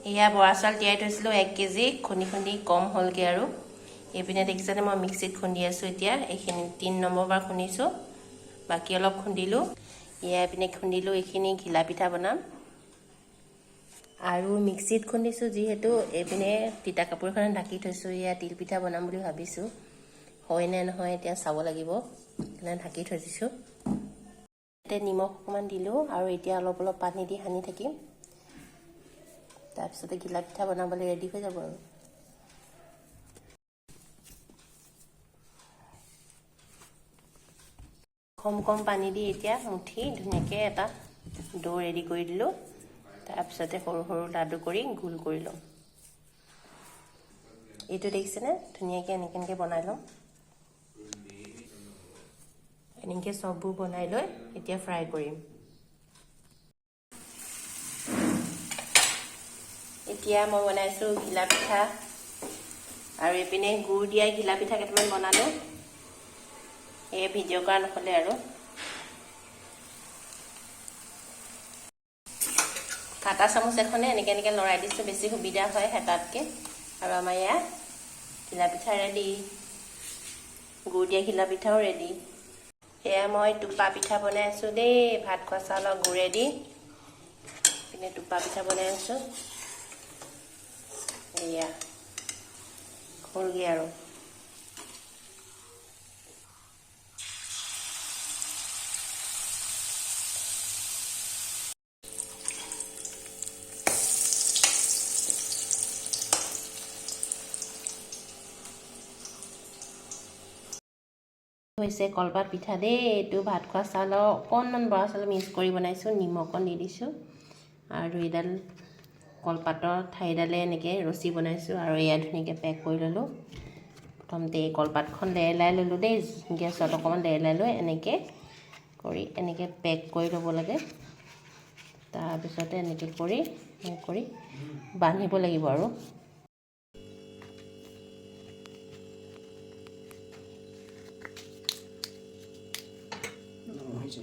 এয়া বৰা চাউল তিয়াই থৈছিলোঁ 1 কেজি, খুন্দি খুন্দি কম হ'লগৈ। আৰু এইপিনে দেখিছেনে, মই মিক্সিত খুন্দি আছোঁ এতিয়া। এইখিনি 3 নম্বৰ বাৰ খুন্দিছোঁ, বাকী অলপ খুন্দিলোঁ। এয়া এইপিনে খুন্দিলোঁ এইখিনি, ঘিলা পিঠা বনাম। আৰু মিক্সিত খুন্দিছোঁ যিহেতু, এইপিনে তিতা কাপোৰখনে ঢাকি থৈছোঁ। এয়া তিল পিঠা বনাম বুলি ভাবিছোঁ, হয় নে নহয় এতিয়া চাব লাগিব, সেইকাৰণে ঢাকি থৈ দিছোঁ। ইয়াতে নিমখ অকণমান দিলোঁ আৰু এতিয়া অলপ অলপ পানী দি সানি থাকিম। তাৰপিছতে ঘিলা পিঠা বনাবলৈ ৰেডি হৈ যাব। আৰু কম কম পানী দি এতিয়া মুঠি ধুনীয়াকৈ এটা দৌ ৰেডি কৰি দিলোঁ। তাৰপিছতে সৰু সৰু লাডু কৰি গোল কৰি ল'ম। এইটো দেখিছেনে, ধুনীয়াকৈ এনেকৈ এনেকৈ বনাই ল'ম। এনেকৈ চববোৰ বনাই লৈ এতিয়া ফ্ৰাই কৰিম। এতিয়া মই বনাইছোঁ ঘিলা পিঠা আৰু এইপিনে গুড় দিয়া ঘিলা পিঠা কেইটামান বনালোঁ। এই ভিডিঅ' কৰা নহ'লে। আৰু কাটা চামুচ এখনে এনেকৈ এনেকৈ লৰাই দিছোঁ, বেছি সুবিধা হয় হেতাতকৈ। আৰু আমাৰ ইয়াত ঘিলা পিঠা ৰেডি, গুড় দিয়া ঘিলা পিঠাও ৰেডি। এয়া মই টোপা পিঠা বনাই আছোঁ দেই, ভাত খোৱা চাউলৰ গুড়েদি পিনে টোপা পিঠা বনাই আছোঁ। এয়া হ'লগৈ আৰু। হৈছে কলপাত পিঠা দেই। এইটো ভাত খোৱা চাউলৰ অকণমান বৰা চাউল মিক্স কৰি বনাইছোঁ, নিমখ অকণ দি দিছোঁ। আৰু এইডাল কলপাতৰ ঠাৰিডালে এনেকৈ ৰছী বনাইছোঁ আৰু এয়া ধুনীয়াকৈ পেক কৰি ল'লোঁ। প্ৰথমতে এই কলপাতখন লেৰেলাই ল'লোঁ দেই। গেছত অকণমান লেৰেলাই লৈ এনেকৈ কৰি এনেকৈ পেক কৰি ল'ব লাগে। তাৰপিছতে এনেকৈ কৰি কৰি বান্ধিব লাগিব। আৰু হৈছে।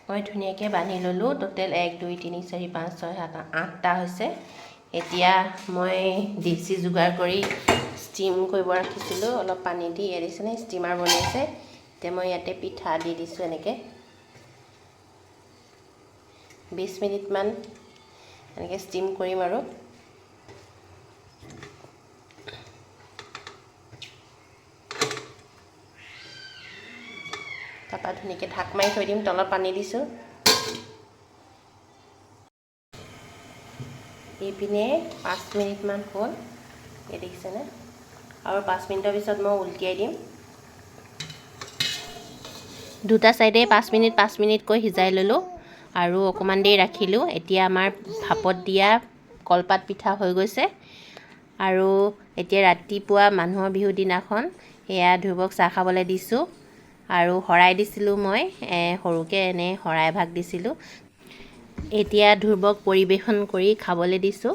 মই ধুনীয়াকৈ বান্ধি ল'লোঁ। ট'টেল এক, দুই, তিনি, চাৰি, পাঁচ, ছয়, সাত, আঠটা হৈছে। এতিয়া মই ডিচি যোগাৰ কৰি ষ্টিম কৰিব ৰাখিছিলোঁ অলপ পানী দি। ইয়াত দিছেনে, ষ্টিমাৰ বনাইছে। এতিয়া মই ইয়াতে পিঠা দি দিছোঁ। এনেকৈ 20 মিনিটমান এনেকৈ ষ্টিম কৰিম। আৰু তাৰপৰা ধুনীয়াকৈ ঢাক মাৰি থৈ দিম। তলত পানী দিছোঁ। এইপিনে 5 মিনিটমান হ'ল, এই দেখিছেনে? আৰু 5 মিনিটৰ পিছত মই উলটিয়াই দিম। দুটা ছাইডে 5 মিনিট 5 মিনিটকৈ সিজাই ল'লোঁ আৰু অকণমান দেৰি ৰাখিলোঁ। এতিয়া আমাৰ ভাপত দিয়া কলপাত পিঠা হৈ গৈছে। আৰু এতিয়া ৰাতিপুৱা মানুহৰ বিহু দিনাখন সেয়া ধ্ৰুৱক চাহ খাবলৈ দিছোঁ আৰু শৰাই দিছিলোঁ মই সৰুকৈ এনেই শৰাই ভাগ দিছিলোঁ। এতিয়া ধ্ৰুৱক পৰিৱেশন কৰি খাবলৈ দিছোঁ।